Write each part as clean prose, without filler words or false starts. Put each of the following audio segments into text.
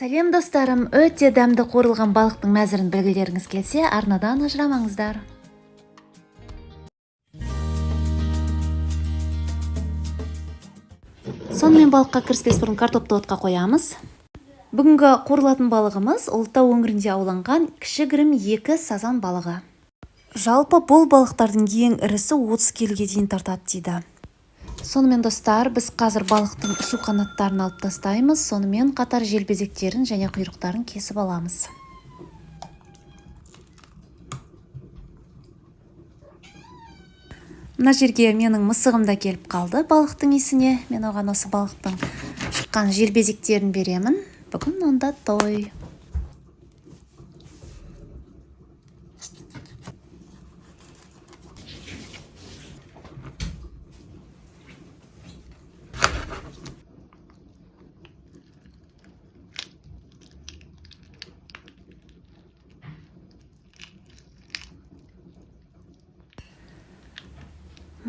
Сәлем, достарым! Өте дәмді қуырылған балықтың мәзірін білгілеріңіз келсе, арнадан ажырамаңыздар. Сонымен, балыққа кіріспес бұрын картопты отқа қоямыз. Бүгінгі қуырылатын балығымыз — Ұлытау өңірінде ауланған кішігірім екі сазан балығы. Жалпы, бұл балықтардың ең ірісі 30 келіге дейін тартады дейді. Сонымен, достар, біз қазір балықтың ұшу қанаттарын алып тастаймыз, сонымен қатар желбезектерін және құйрықтарын кесіп аламыз. Мына жерге менің мысығым да келіп қалды балықтың иісіне. Мен оған осы балықтың шыққан желбезектерін беремін. Бүгін онда той.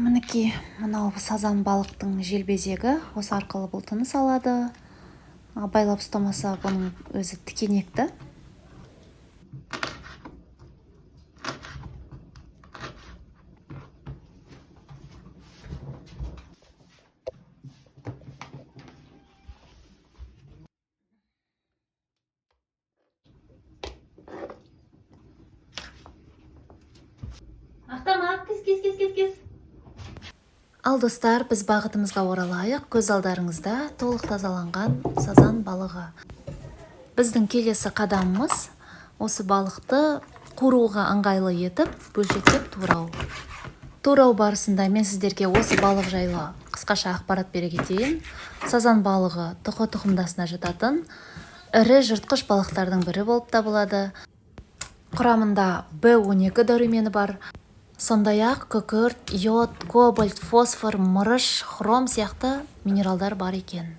Мінекей, мынау сазан балықтың желбезегі. Осы арқылы бұл тыныс алады. Абайлап ұстамаса, бұның өзі тікенекті. Ақтамақ, кес, кес, кес, кес, кес. Ал, достар, біз бағытымызға оралайық. Көз алдарыңызда толық тазаланған сазан балығы. Біздің келесі қадамымыз — осы балықты қуыруға ыңғайлы етіп бөлшектеп турау. Турау барысында мен сіздерге осы балық жайлы қысқаша ақпарат бере кетейін. Сазан балығы тұқы тұқымдасына жататын ірі жыртқыш балықтардың бірі болып табылады. Құрамында В12 дәрумені бар, сондай-ақ күкірт, йод, кобальт, фосфор, мырыш, хром сияқты минералдар бар екен.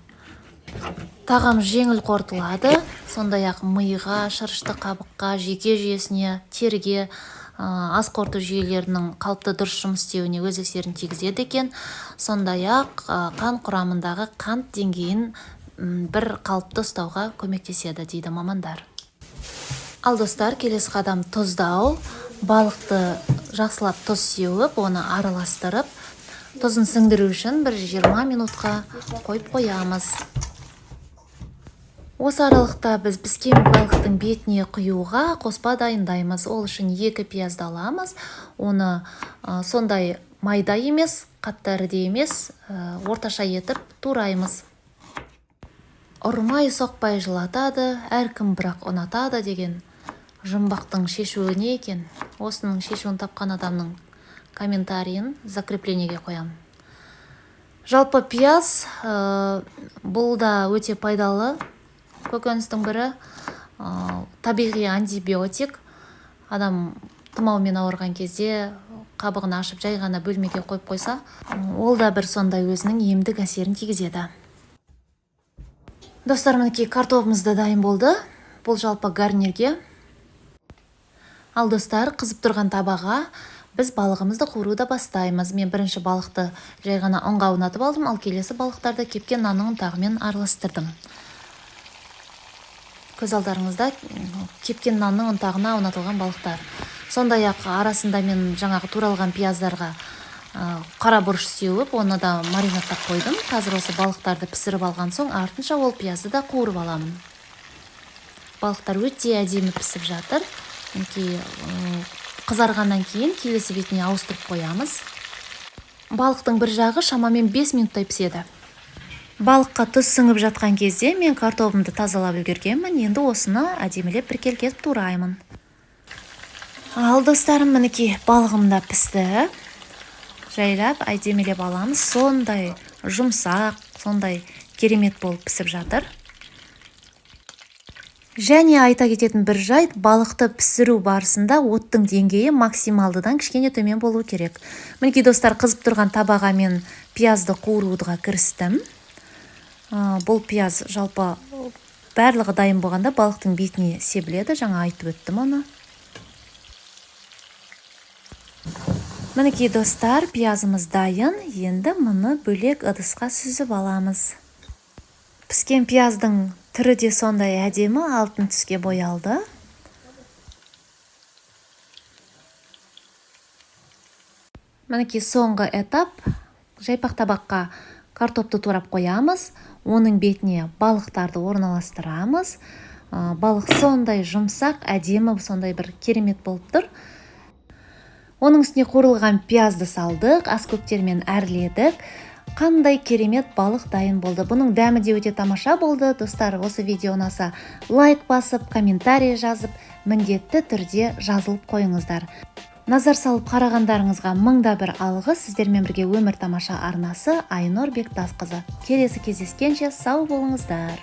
Тағам жеңіл қорытылады, сондай-ақ миға, шырышты қабыққа, жүйке жүйесіне, теріге, ас қорыту жүйелерінің қалыпты дұрыс жұмыс істеуіне өз әсерін тигізеді екен. Сондай-ақ қан құрамындағы қант деңгейін бір қалыпты ұстауға көмектеседі дейді мамандар. Ал, достар, келесі қадам — тұздау. Балықты жақсылап тұз сеуіп, оны араластырып, тұзын сіңдіру үшін бір 20 минутқа қойып қоямыз. Осы аралықта біз піскен балықтың бетіне құюға қоспа дайындаймыз. Ол үшін екі пиязды аламыз. Оны сондай майда емес, қатты ірі де емес, орташа етіп тураймыз. Ұрмай соқпай жылатады, әркім бірақ ұнатады деген жұмбақтың шешуі не екен? Осының шешуін тапқан адамның комментарийін закреплениеге қоямын. Жалпы, пияз бұл да өте пайдалы көкөністің бірі, табиғи антибиотик. Адам тұмаумен ауырған кезде қабығын ашып, жай ғана бөлмеге қойып қойса, ол да бір сондай өзінің емдік әсерін тигізеді. Достар, мінекей, картопымыз да дайын болды. Бұл жалпы гарнирге. Ал, достар, қызып тұрған табаға біз балығымызды қуыруды бастаймыз. Мен бірінші балықты жай ғана ұнға аунатып алдым, ал келесі балықтарды кепкен нанның ұнтағымен араластырдым. Көз алдарыңызда кепкен нанның ұнтағына аунатылған балықтар. Сондай ақ арасында мен жаңағы туралған пияздарға қара бұрыш сеуіп, оны да маринадтап қойдым. Қазір осы балықтарды пісіріп алған соң, артынша ол пиязды да қуырып аламын. Балықтар өте әдемі пісіп жатыр. Мінекей, қызарғаннан кейін келесі бетіне ауыстырып қоямыз. Балықтың бір жағы шамамен 5 минуттай піседі. Балыққа тұз сіңіп жатқан кезде мен картобымды тазалап үлгергенмін. Енді осыны әдемілеп біркелкі етіп тураймын. Ал, достарым, мінекей, балығым да пісті. Жайлап әдемілеп аламыз. Сондай жұмсақ, сондай керемет болып пісіп жатыр. Және айта кететін бір жайт: балықты пісіру барысында оттың деңгейі максималдыдан кішкене төмен болу керек. Мінекей, достар, қызып тұрған табаға мен пиязды қуыруға кірістім. Бұл пияз жалпы барлығы дайын болғанда балықтың бетіне себіледі, жаңа айтып өттім оны. Мінекей, достар, пиязымыз дайын. Енді мұны бөлек ыдысқа сүзіп аламыз. Піскен пияздың Түрі де сондай әдемі, алтын түске боялды. Мінекей, соңғы этап. Жайпақ табаққа картопты турап қоямыз, оның бетіне балықтарды орналастырамыз. Балық сондай жұмсақ, әдемі, сондай бір керемет болып тұр. Оның үстіне қуырылған пиязды салдық, аскөктермен әрледік. Қандай керемет балық дайын болды. Бұның дәмі де өте тамаша болды. Достар, осы видео ұнаса, лайк басып, комментарий жазып, міндетті түрде жазылып қойыңыздар. Назар салып қарағандарыңызға мың да бір алғыс. Сіздермен бірге Өмір Тамаша арнасы, Айнұр Бектасқызы. Келесі кездескенше сау болыңыздар.